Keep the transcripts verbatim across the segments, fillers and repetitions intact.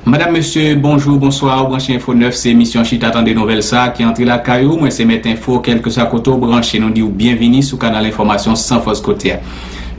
Madam, mesye, bonjou, bonswa, ou branche Enfo nèf, se emisyon Chita Tande Nouvèl sa a ki antre lakay ou. Mwen se Mèt Enfo, kèlkeswa kote ou branche, nou di w byenvini sou kanal enfòmasyon San Fòs Kote a.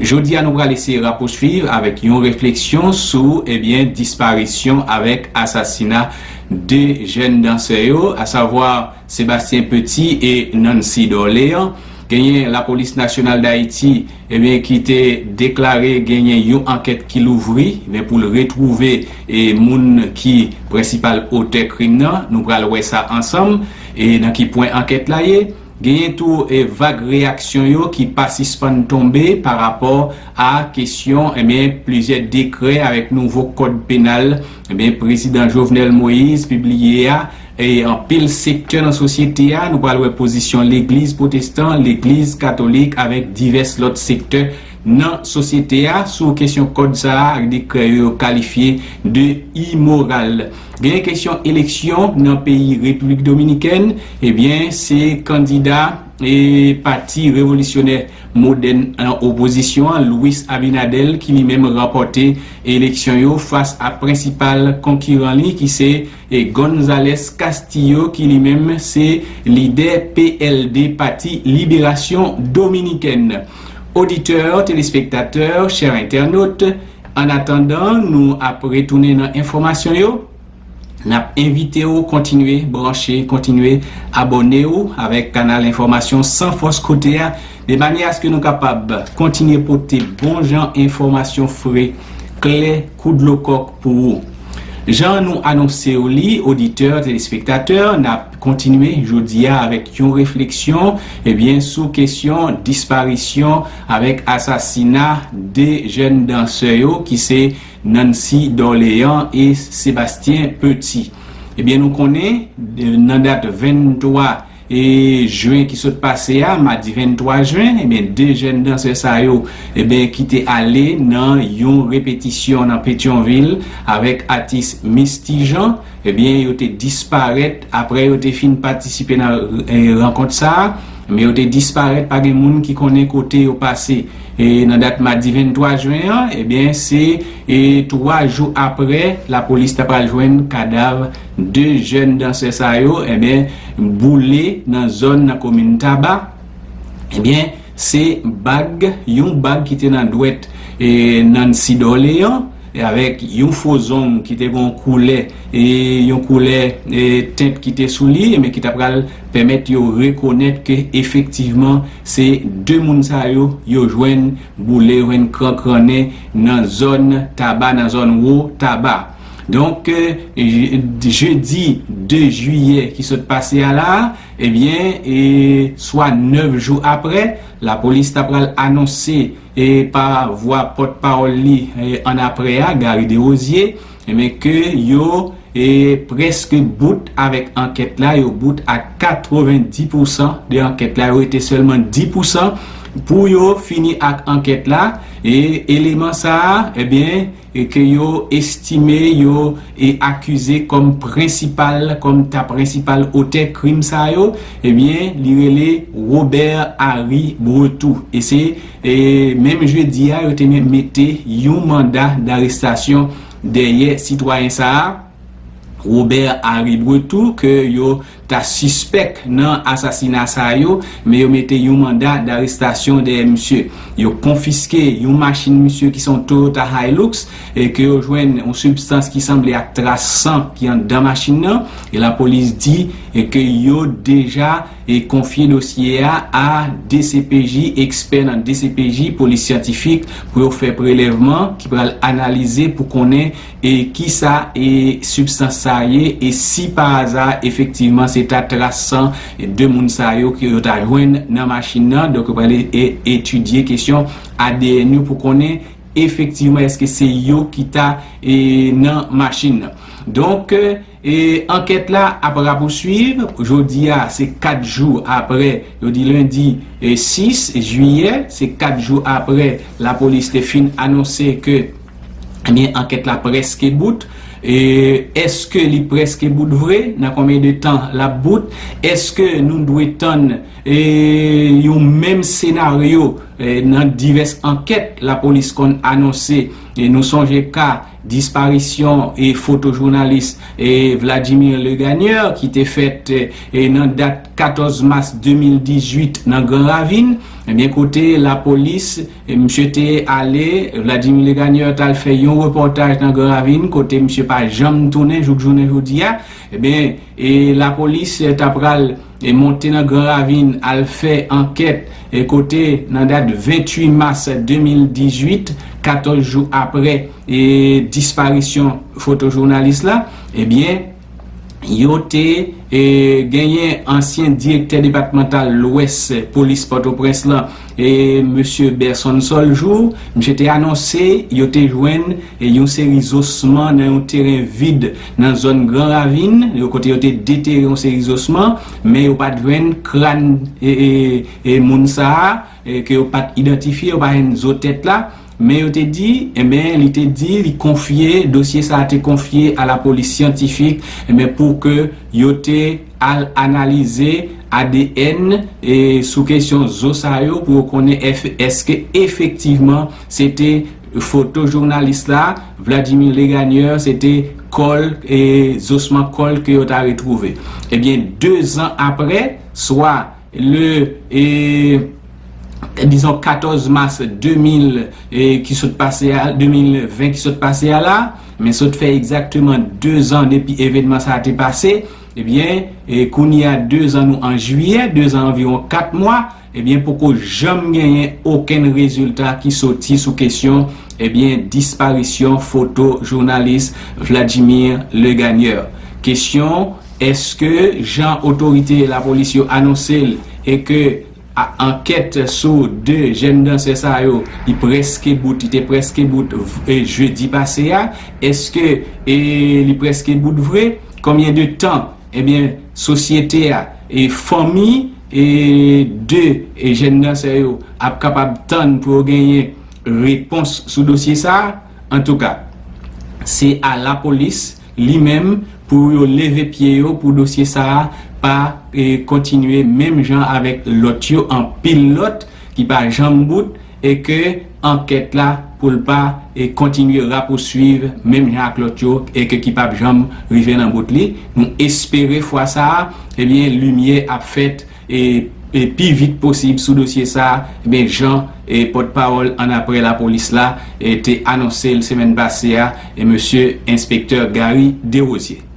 Jodi a, nou pral eseye rapousuiv avèk yon refleksyon sou, ebyen, disparisyon avèk asasina de jèn dansè yo, asavwa Sébastien Petit e Nancy Dorléan. Genyen Lapolis Nasyonal Dayiti, ebyen, ki te deklare genyen yon ankèt ki louvri, ebyen, pou l retwouve, e, moun ki prensipal otè krim nan. Nou pral wè sa ansanm, e nan ki pwen ankèt la ye. Genyen tou, e, vag reyaksyon yo ki pa sispann tonbe pa rapò a kesyon, ebyen, plizyè dekrè avèk nouvo kòd penal, ebyen, prezidan Jovenel Moïse pibliye a, e anpil sektè nan sosyete a. Nou pral wè pozisyon legliz pwotestan, legliz katolik avèk divès lòt sektè nan sosyete a sou kesyon kòd sa a ak dekrè yo kalifye de imoral. Genyen kesyon eleksyon nan peyi Repiblik Dominikèn, ebyen, se kandida, e, Pati Revolisyonè Modèn nan opozisyon an, Luis Abinader, ki li menm ranpòte eleksyon yo fas a prensipal konkiran li, ki se, e, Gonzales Castillo, ki li menm se lidè P L D, Pati Liberasyon Dominikèn. Oditè, telespektatè, chè entènot, an atandan nou ap retounen nan enfòmasyon yo, n ap envite w kontinye branche, kontinye abòne w avèk kanal enfòmasyon San Fòs Kote a, de manyè aske nou kapab kontinye pote bon jan enfòmasyon fre, klè, kou dlo kòk pou ou. Jan nou anonse w li, oditè, telespektatè, n ap kontinye jodi a avèk yon refleksyon, ebyen, sou kesyon disparisyon avèk asasina de jèn dansè yo, ki se Nancy Dorléan e Sébastien Petit. Ebyen, nou konnen, nan dat venntwa e jen ki sot pase a, madi venntwa jen, ebyen, de jèn dansè sa yo, ebyen, ki te ale nan yon repetisyon nan Petyonvil avèk atis Misty Jean, ebyen, yo te disparèt apre yo te fin patisipe nan, e, rankont sa a, men yo te disparèt, pa gen moun ki konnen kote yo pase. E nan dat madi venntwa jen an, ebyen, se, e, twa jou apre, lapolis ta pral jwenn kadav de jèn dansè sa yo, ebyen, boule nan zòn nan komin Taba. Ebyen, se bag, yon bag ki te nan dwèt, e, Nancy Dorléan, e avèk yon fo zong ki te gen yon koulè, e yon koulè, e, tent ki te sou li, men ki ta pral pèmèt yo rekonèt ke efektivman se de moun sa yo, yo jwenn boule, yo jwenn krankrannen nan zòn Taba, nan zòn Wo Taba. Donk, e, je-, jedi de jiyè ki sot pase a la, ebyen, e, swa nèf jou apre, lapolis ta pral anonse, e, pa vwa pòtpawòl li, e, ann apre a, Garry Desrosiers, ebyen, ke yo, e, prèske bout avèk ankèt la, yo bout a katrevendi pousan de ankèt la, yo rete sèlman di pousan pou yo fini ak ankèt la, e eleman sa a, ebyen, e ke yo estime, yo, e, akize kòm prensipal, kòm ta prensipal otè krim sa yo, ebyen, li rele Robert Harry Bretou. E se, e, menm jedi a, yo te men-, mete yon manda darestasyon dèyè sitwayen sa a, Robert Harry Bretou, ke yo ta sispèk nan asasina sa yo, men yo mete yon manda darestasyon dèyè misye. Yo konfiske yon machin misye ki se yon Toyota Hilux, e ke yo jwenn yon sibstans ki sanble ak tras san ki anndan machin nan, e lapolis di, e ke yo deja, e konfye dosye a a D C P J, ekspè nan D C P J, polis syantifik, pou yo fè prelèvman ki pral analize pou konnen e kisa, e, sibstans sa ye, e si pa aza, efektivman, se ta tras san de moun sa yo ke yo ta jwenn nan machin nan. Donk, yo pral e, etidye kesyon A D N yo pou konnen efektivman èske se yo ki ta, e, nan machin nan. Donk, e, ankèt la ap rapousuiv. Jodi a, se kat jou apre, yo di lendi, e, sis jiyè, se kat jou apre lapolis te fin anonse ke, ebyen, ankèt la prèske bout. E èske li prèske bout vre? Nan konbyen de tan l ap bout? Èske nou dwe tann, e, yon menm senaryo, e, nan divès ankèt lapolis konn anonse? E nou sonje ka, disparisyon e fotojounalis e Vladimir Legagneur ki te fèt e nan dat katòz mas de mil dizuit nan Gran Ravin, ebyen kote lapolis e misye te ale, Vladimir Legagneur t al fè yon repòtaj nan Gran Ravin kote misye pa janm tounen jouk jounen jodi a. Ebyen e lapolis ta pral e monte nan Gran Ravin al fè ankèt e kote nan dat venntuit mas de mil dizuit, katòz jou apre e disparisyon fotojounalis la, ebyen yo te e genyen ansyen direktè depatmantal Lwès polis Pòtoprens lan e mesye Berson Soljour, misye te anonse yo te jwenn e yon seri zosman nan yon teren vid nan zòn Gran Ravin, yo kote yo te detere yon seri zosman, men yo pa t jwenn kràn e, e, e moun sa a, e, ke yo pa t idantifye, yo pa jwenn zo tèt la, men yo te di, enben, li te di, li konfye, dosye sa a te konfye a lapolis syantifik, enben, pou ke yo te al analize A D N e sou kesyon zo sa yo pou yo konnen èf-, èske efektivman se te fotojounalis la, Vladimir Legagneur, se te kò l e zosman kò l ke yo ta retwouve. Ebyen, dezan apre, swa le e dizon katòz mas de mil e ki sot pase a, de mil ven ki sot pase a la, men sot fè egzakteman dezan depi evènman sa a te pase, ebyen e kounye a dezan, nou an jiyè, dezan anviwon kat mwa, ebyen poko janm genyen okenn rezilta ki soti sou kesyon ebyen disparisyon fotojounalis Vladimir Legagneur. Kesyon, èske jan otorite lapolis yo anonse l e ke a, ankèt sou de jèn dansè sa yo, li prèske bout, li te prèske bout v- e jedi pase a, èske e li prèske bout vre? Konbyen de tan ebyen sosyete a e fanmi e de e jèn dansè yo ap kapab tann pou yo genyen repons sou dosye sa a? Antouka, se a lapolis li menm pou yo leve pye yo pou dosye sa a pa e kontinye menm jan avèk lòt yo, anpil lòt ki pa janm bout e ke ankèt la pou l pa e kontinye rapousuiv menm jan ak lòt yo e ke ki p ap janm rive nan bout li. Nou espere fwa sa a, ebyen, limyè ap fèt e e pi vit posib sou dosye sa a, ebyen, jan e pòtpawòl annapre lapolis la e te anonse l semèn pase a, e mesye enspektè Gary Desrosiers.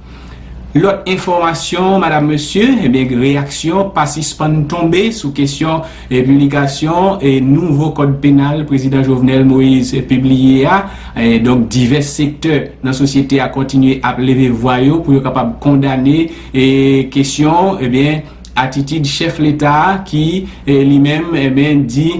Lòt enfòmasyon, madam, mesye, ebyen, reyaksyon pa sispann tonbe sou kesyon e piblikasyon e nouvo kòd penal prezidan Jovenel Moïse pibliye a. E donk, divès sektè nan sosyete a kontinye ap leve vwa yo pou yo kapab kondane e kesyon, ebyen, atitid chèf leta a ki e li menm, ebyen, di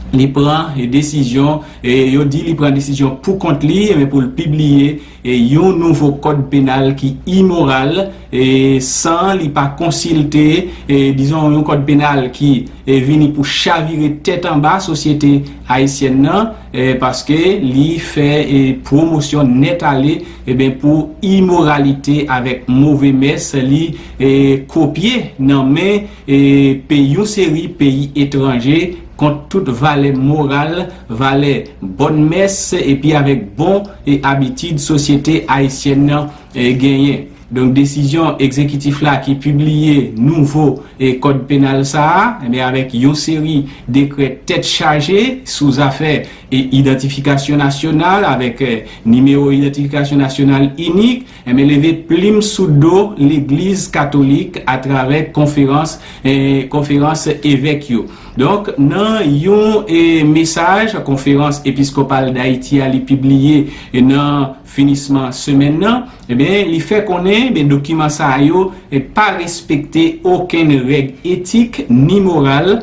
li pran e desizyon, e yo di li pran desizyon pou kont li, ebyen, pou l pibliye e yon nouvo kòd penal ki imoral, e san li pa konsilte, e dizon, yon kòd penal ki e vini pou chavire tèt anba sosyete ayisyèn nan, e paske li fè e pwomosyon nèt ale, ebyen, pou imoralite avèk move mès, li e kopye nan men e peyi, yon seri peyi etranje kont tout valè moral, valè bòn mès epi avèk bon e abitid sosyete ayisyèn nan e genyen. Donk, desizyon egzekitif la ki pibliye nouvo e kòd penal sa a, ebyen, avèk yon seri dekrè tèt chaje sou zafè e idantifikasyon nasyonal, avèk e nimewo idantifikasyon nasyonal inik, ebyen, leve plim sou do legliz katolik atravè konferans e konferans evèk yo. Donk, nan yon e mesaj konferans episkopal Dayiti a li pibliye e nan finisman semèn nan, ebyen, li fè konnen, ebyen, dokiman sa yo e pa respekte okenn règ etik ni moral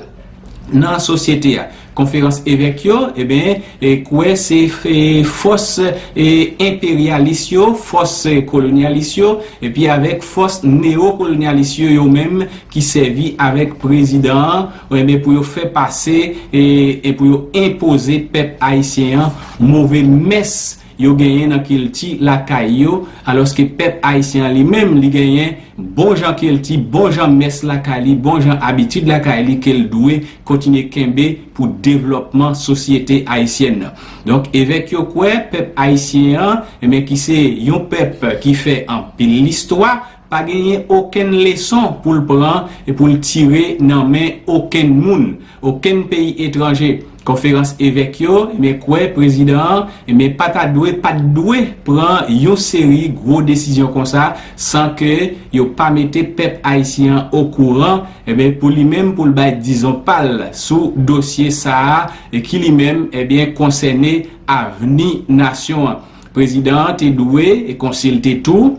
nan sosyete a. Konferans evèk yo, ebyen, e kwè se e fòs e enperyalis yo, fòs e kolonyalis yo, epi avèk fòs neokolonyalis yo, yo menm ki sèvi avèk prezidan an, ebyen, pou yo fè pase e, e pou yo enpoze pèp ayisyen an move mès yo genyen nan kilti lakay yo, alòske pèp ayisyen an li menm, li genyen bon jan kilti, bon jan mès lakay li, bon jan abitid lakay li ke l dwe kontinye kenbe pou devlòpman sosyete ayisyèn nan. Donk, evèk yo kwè pèp ayisyen an, enben, ki se yon pèp ki fè anpil listwa, pa genyen okenn leson pou l pran e pou l tire nan men okenn moun, okenn peyi etranje. Konferans evèk yo, enben, kwè prezidan an, enben, pa ta dwe, pa t dwe pran yon seri gwo desizyon konsa san ke yo pa mete pèp ayisyen an okouran, enben, pou li menm, pou l bay dizon pa l sou dosye sa a, e ki li menm, enben, konsène avni nasyon an. Prezidan an te dwe e konsilte tou,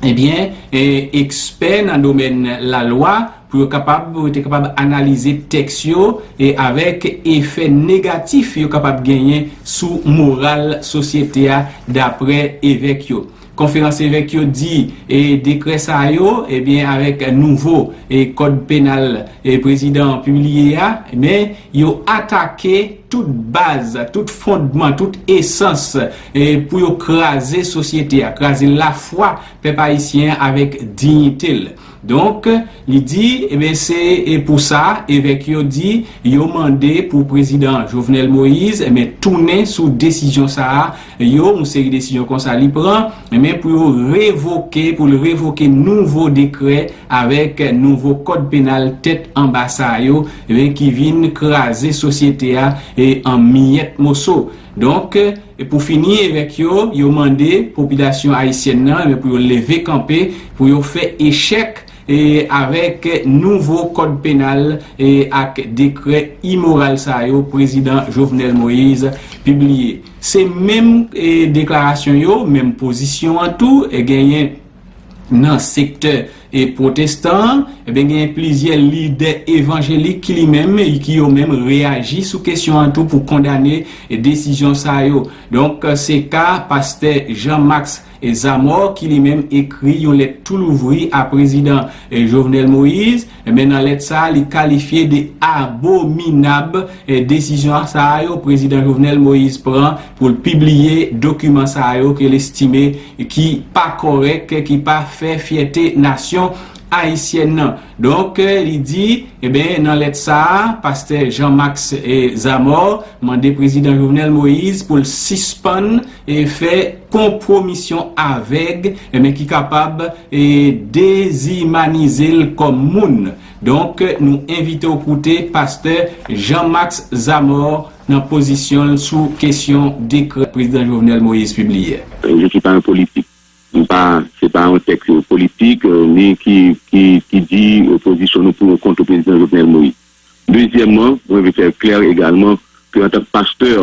ebyen, e, ekspè nan domèn lalwa pou yo kapab, pou yo te kapab analize tèks yo e avèk efè negatif yo kapab genyen sou moral sosyete a, daprè evèk yo. Konferans evèk yo di, e, dekrè sa yo, ebyen, avèk nouvo, e, kòd penal, e, prezidan an pibliye a, men yo atake tout baz, tout fondman, tout esans, e, pou yo kraze sosyete a, kraze lafwa pèp ayisyen an avèk diyite l. Donk, li di, ebyen, se, e, pou sa, evèk yo di, yo mande pou prezidan Jovenel Moïse, ebyen, tounen sou desizyon sa a, yo, yon seri desizyon konsa li pran, ebyen, pou yo revoke, pou l revoke nouvo dekrè avèk nouvo kòd penal tèt anba sa yo, ebyen, ki vin kraze sosyete a, e, an miyèt moso. Donk, e pou fini evèk yo, yo mande popilasyon ayisyèn nan, ebyen, pou yo leve kanpe, pou yo fè echèk, e, avèk nouvo kòd penal, e, ak dekrè imoral sa yo prezidan Jovenel Moïse pibliye. Se menm, e, deklarasyon yo, menm pozisyon an tou, e, genyen nan sektè, e, pwotestan an, ebyen, genyen plizyè lidè evanjelik ki li menm, e, ki yo menm reyaji sou kesyon an tou pou kondane, e, desizyon sa yo. Donk, se ka pastè Jean Max, e, Zamor ki li menm ekri yon lèt tou louvri a prezidan, e, Jovenel Moïse. Ebyen, nan lèt sa a, li kalifye de abominab, e, desizyon sa a yo prezidan Jovenel Moïse pran pou l pibliye dokiman sa a yo ke l estime ki pa kòrèk, ki pa fè fyète nasyon ayisyèn nan. Donk, li di, ebyen, nan lèt sa a, pastè Jean Max, e, Zamor mande prezidan Jovenel Moïse pou l sispann, e, fè konpwomisyon avèg, ebyen, ki kapab, e, dezimanize l kòm moun. Donk, nou envite w koute pastè Jean Max Zamor nan pozisyon l sou kesyon dekrè prezidan Jovenel Moïse pibliye. Je suis pas un politique. M pa, se pa yon tèks politik, e, ni ki, ki, ki di, e, pozisyon nou pou ou kont prezidan Jovenel Moïse. Dezyèmman, mwen vle fè klè egalman ke antanke pastè,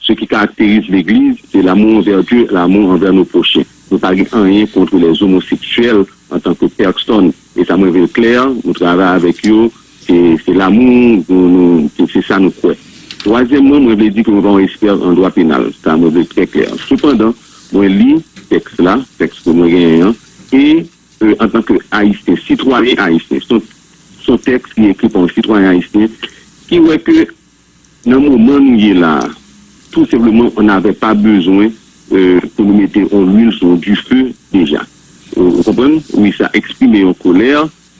ce qui caractérise l'église, c'est l'amour envers Dieu, l'amour envers nos prochains. Nou pa gen anyen kont les homosexuels antanke pèsòn. E sa mwen vle l klè, nou travay avèk yo, se, se lanmou, nou, nou, se, se sa nou kwè. Twazyèmman, mwen vle di ke mwen pa yon ekspè an dwa penal. Sa mwen vle l trè klè. Sepandan, mwen li tèks la, tèks ke mwen genyen an, e, e, antanke ayisyen, sitwayen ayisyen, se yon, se yon tèks ki ekri pa yon sitwayen ayisyen ki wè ke nan moman nou ye la a, tou senpleman, on n'avait pas besoin, e, pou nou mete yon lwil sou yon dife deja. Ou, ou konprann? Wi, sa eksprime yon kolè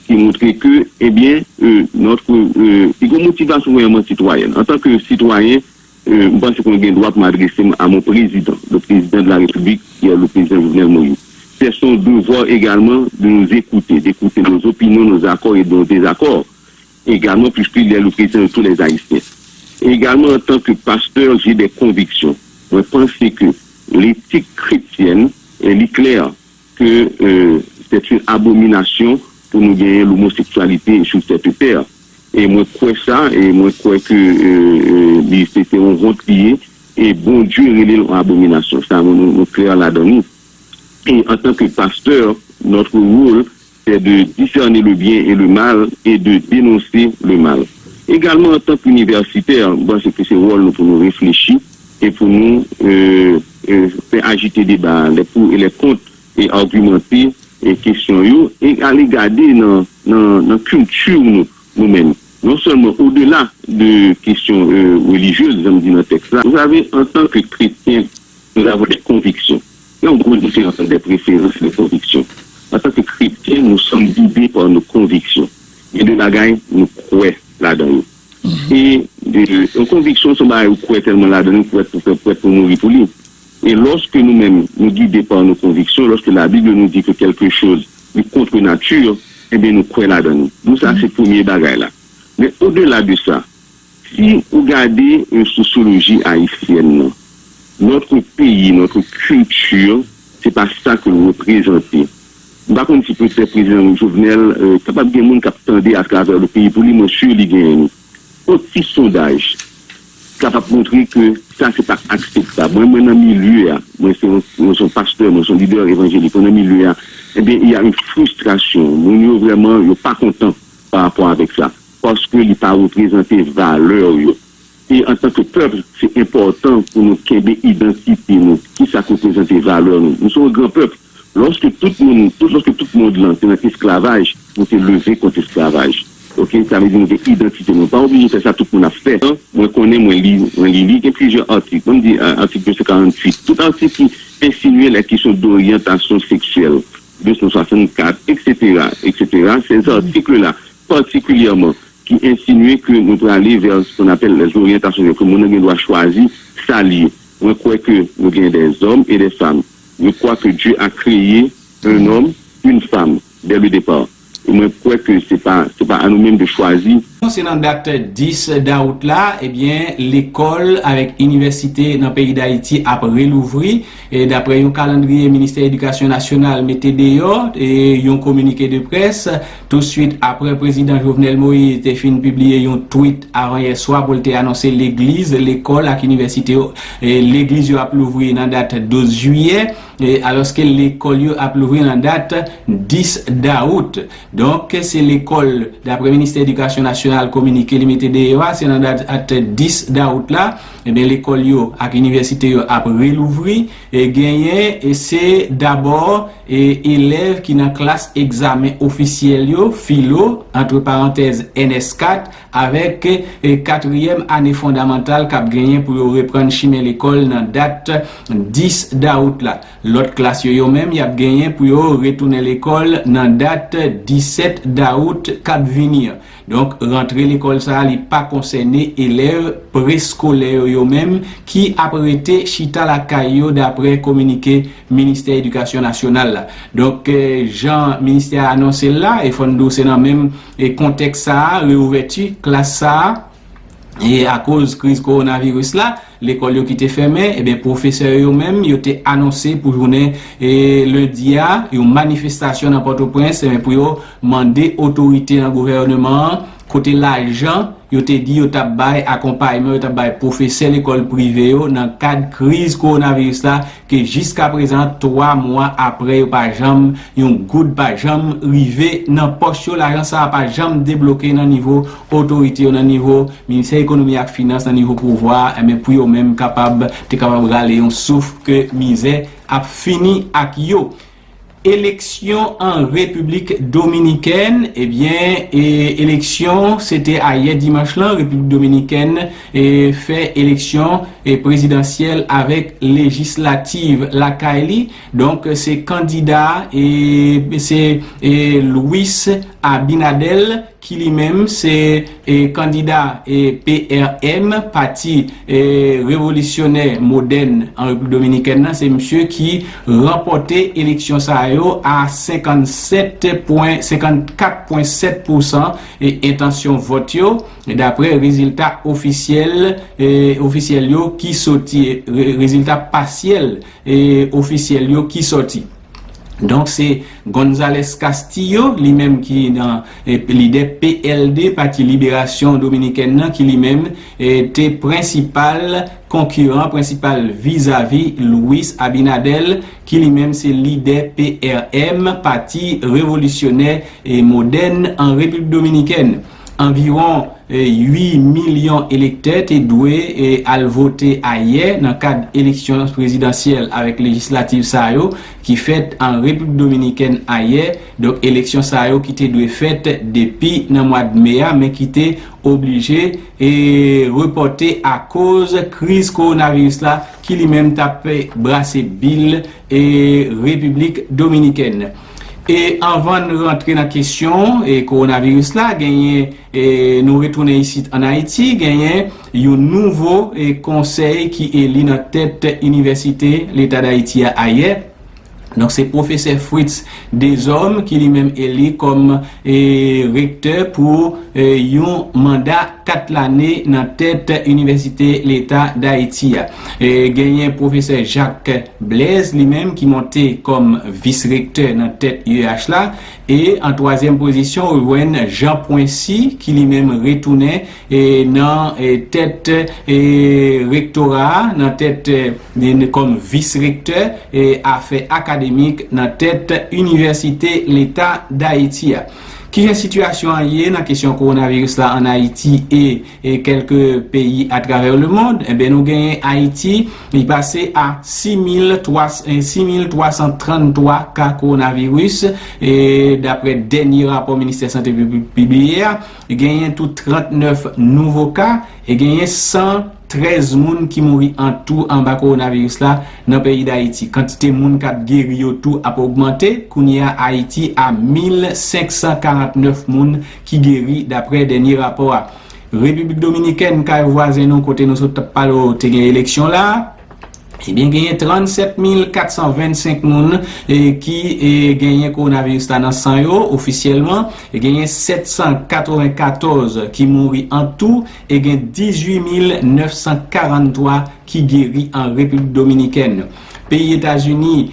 ki montre ke, ebyen, e, notre, e, pi gwo motivasyon reyèlman sitwayèn. Antanke sitwayen, e, m panse ke mwen gen dwa pou m adrese m a mon président, le président de la République, qui est le président Jovenel Moïse. C'est son devoir également de nous écouter, d'écouter nos opinions, nos accords et nos désaccords également, puisqu'il est le président de tous les Haïtiens. Et également, en tant que pasteur, j'ai des convictions. Mwen panse ke letik kretyèn, e, li klè ke, e, c'est une abomination pou nou genyen lomoseksyalite sou cette terre. E mwen kwè sa, e mwen kwè ke, e, e, li se te yon wont li ye, e Bondye rele l yon abominasyon. Sa, nou, nou, nou klè ladan nou. Et en tant que pasteur, notre rôle, c'est de discerner le bien et le mal et de dénoncer le mal. Également, en tant qu'universitaire, m panse ke se wòl nou pou nou reflechi e pou nou, e, e, fè ajite deba, les pour et les contre, e agimante, e kesyon yo, e ale gade nan, nan, nan kilti nou, nou menm. Non sèlman odela de kesyon, e, relijyez, jan m di nan tèks la, vous savez, en tant que chrétien, Nous avons des convictions. Il y a une grosse différence entre des préférences et des convictions. En tant que chrétiens, nous sommes guidés par nos convictions. Il y a des bagages, nous croyons là-dedans. E de, yon konviksyon se yon bagay ou kwè tèlman ladan li, ou prèt pou fè, prèt pou mouri pou li. E lòske nou menm, nou gide pa nou konviksyon, lòske Labib nou di ke kèlke choz li kont nati, ebyen nou kwè ladan li. Nou sa se premye bagay la. Men odela de sa, si ou gade yon sosyoloji ayisyèn nan, notre pays, notre culture, c'est pas ça que nous représentons. M pa konn si petèt prezidan Jovenel kapab gen moun k ap tande atravè le peyi pou li, mwen si li genyen li. Yon ti sondaj kapab montre ke sa se pa akseptab. Mwen, mwen nan milye a, mwen se yon, mwen se yon pastè, mwen se yon lidè evanjelik, mwen nan milye a, ebyen, il y a une frustration. Moun yo vrèman, yo pa kontan pa rapò avèk sa. Paske li pa reprezante valè yo. E antanke pèp, se enpòtan pou nou kenbe idantite nou. Kisa k reprezante valè nou? Nou se yon gran pèp. Lòske tout moun, tout, lòske tout mond lan te nan esklavaj, nou te leve kont esklavaj. Oke, sa vle di nou gen idantite nou. Pa oblije fè sa tout moun ap fè. Mwen konnen, mwen li, mwen li, li gen plizyè atik. Mwen di atik de san karanntuit. Tout atik ki ensinye lè kesyon doryantasyon seksyèl, de san swasannkatè, etsetera, etsetera. Se zatik la patikilyèman ki ensinye ke nou prale vè ce qu'on appelle les orientations, ke moun nan gen dwa chwazi sa li ye. Mwen kwè ke nou gen des hommes et des femmes. Je crois que Dieu a créé un homme, une femme, dès le départ. E mwen kwè ke se pa, se pa a nou menm de chwazi. Se nan dat dis dawout la, ebyen, lekòl avèk inivèsite nan peyi Dayiti ap relouvri. E daprè yon kalandriye Ministè Edikasyon Nasyonal mete deyò, e yon kominike de près, touswit aprè Prezidan Jovenel Moïse te fin pibliye yon tweet avan yè swa pou l te anonse legliz, lekòl ak inivèsite yo, e legliz yo ap louvri nan dat douz jiyè, e alòske lekòl yo ap louvri nan dat dis dawout. Donk, se lekòl, daprè Ministè Edikasyon Nasyonal kominike li mete deyò a, se nan dat dis dawout la, ebyen, lekòl yo ak inivèsite yo ap relouvri. E genyen, e se dabò, e elèv ki nan klas egzamen ofisyèl yo, filo, antre parantèz, N S kat, avèk, e katriyèm ane fondamantal k ap genyen pou yo reprann chimen lekòl nan dat dis dawout la. Lòt klas yo, yo menm, y ap genyen pou yo retounen lekòl nan dat disèt dawout k ap vini an. Donk, rantre lekòl sa a, li pa konsène elèv preskolè yo, yo menm, ki ap rete chita lakay yo, daprè kominike Ministè Edikasyon Nasyonal la. Donk, e, jan ministè a anonse l la, e fò n di w se nan menm, e, kontèks sa a, reouvèti klas sa a, e akoz kriz kowonaviris la, lekòl yo ki te fèmen, ebyen, pwofesè yo menm, yo te anonse pou jounen, e, lendi a, yon manifestasyon nan Pòtoprens, ebyen, pou yo mande otorite nan gouvèneman an, kote lajan, yo te di yo t ap bay akonpayman, yo t ap bay pwofesè lekòl prive yo nan kad kriz kowonaviris la, ke jiskaprezan, twa mwa aprè, yo pa janm, yon goud pa janm rive nan pòch yo, lajan sa a pa janm debloke nan nivo otorite yo, nan nivo Ministè Ekonomi ak Finans, nan nivo pouvwa a, enben, pou yo menm kapab, te kapab rale yon souf ke mizè ap fini ak yo. Eleksyon an Repiblik Dominikèn, ebyen, e, eleksyon, se te ayè dimanch lan, Repiblik Dominikèn, e, fè eleksyon, e, prezidansyèl avèk lejislativ lakay li. Donk, se kandida, e, se, e, Luis Abinader, ki li menm se, e, kandida, e, P R M, Pati, e, Revolisyonè Modèn an Repiblik Dominikèn nan, se misye ki ranpòte eleksyon sa yo a senkannsèt pwen, senkannkat pwen sèt pousan, e, entansyon vòt yo, daprè rezilta ofisyèl, e, ofisyèl yo ki soti, re-, rezilta pasyèl, e, ofisyèl yo ki sòti. Donk, se Gonzales Castillo, li menm ki nan, e, lidè P L D, Pati Liberasyon Dominikèn nan, ki li menm, e, te prensipal konkiran, prensipal vizavi Luis Abinader, ki li menm se lidè P R M, Pati Revolisyonè e Modèn an Repiblik Dominikèn. Anviwon uit milyon elektè te dwe al vote ayè nan kad eleksyon prezidansyèl avèk lejislativ sa yo ki fèt an Repiblik Dominikèn ayè. Donk, eleksyon sa yo ki te dwe fèt depi nan mwad me a, men ki te oblije repòte akoz kriz kowonaviris la ki li menm t ap brase bil Repiblik Dominikèn. E anvan n rantre nan kesyon kowonaviris la, genyen, nou retounen isit ann Ayiti, genyen yon nouvo konsèy ki eli nan tèt Inivèsite Leta Dayiti a ayè. Donk, se pwofesè Fritz Deshommes ki li menm eli kòm rektè pou yon manda kat lane nan tèt Inivèsite Leta Dayiti a. Genyen pwofesè Jacques Blaise li menm ki monte kòm vis rektè nan tèt I E H la. E an twazyèm pozisyon, ou jwenn Jean Poincy ki li menm retounen nan tèt rektora a, nan tèt kòm vis rektè afè akademik nan tèt Inivèsite Leta Dayiti a. Kijan sitiyasyon an ye nan kesyon kowonaviris la ann Ayiti e kèlke peyi atravè lemonn? Enben, nou genyen Ayiti, li pase a sis mil twa san tranntwa ka kowonaviris, daprè dènye rapò Ministè Sante pibliye a. Genyen tou trannèf nouvo ka e genyen san trèz moun ki mouri an tou anba kowonaviris la nan peyi Dayiti. Kantite moun k ap geri yo tou ap ogmante. Kounye a, Ayiti a mil senk san karantnèf moun ki geri, daprè dènye rapò a. Repiblik Dominikèn, kay vwazen nou, kote nou sot t ap pale w, te gen eleksyon la. Ebyen, genyen trannsèt mil kat san vennsenk moun ki genyen kowonaviris la nan san yo ofisyèlman. Genyen sèt san katrevenkatòz ki mouri an tou e gen dizuit mil nèf san karanntwa ki geri an Repiblik Dominikèn. Peyi Etazini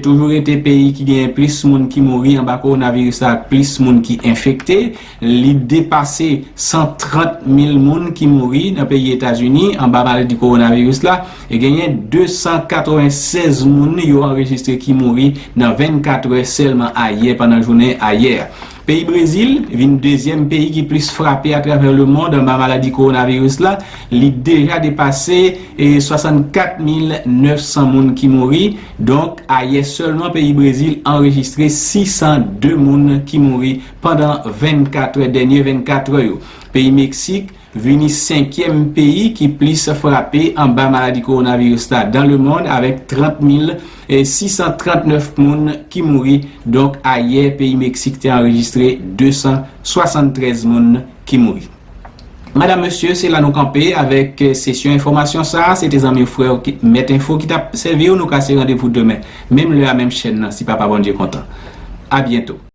toujou rete peyi ki genyen plis moun ki mouri anba kowonaviris la ak plis moun ki enfekte. Li depase san trant mil moun ki mouri nan peyi Etazini anba maladi kowonaviris la. E genyen de san katrevennsèz moun yo anrejistre ki mouri nan vennkatrè sèlman ayè, pandan jounen ayè. Peyi Brezil vin dezyèm peyi ki plis frape atravè lemonn anba maladi kowonaviris la. Li deja depase swasannkat mil nèf san moun ki mouri. Donk, ayè sèlman, peyi Brezil anrejistre sis san de moun ki mouri pandan vennkatrè, dènye vennkatrè yo. Peyi Meksik vini senkyèm peyi ki plis frape anba maladi kowonaviris la dan lemonn, avèk trant mil sis san trantnèf moun ki mouri. Donk, ayè, peyi Meksik te anrejistre de san swasanntrèz moun ki mouri. Madanm, mesye, se la nou kanpe avèk sesyon enfòmasyon sa a. Se te zanmi w, frè w, Mèt Enfo ki t ap sèvi w. Nou kase randevou demen, menm lè a, menm chèn nan, si Papa Bondye kontan. A byento.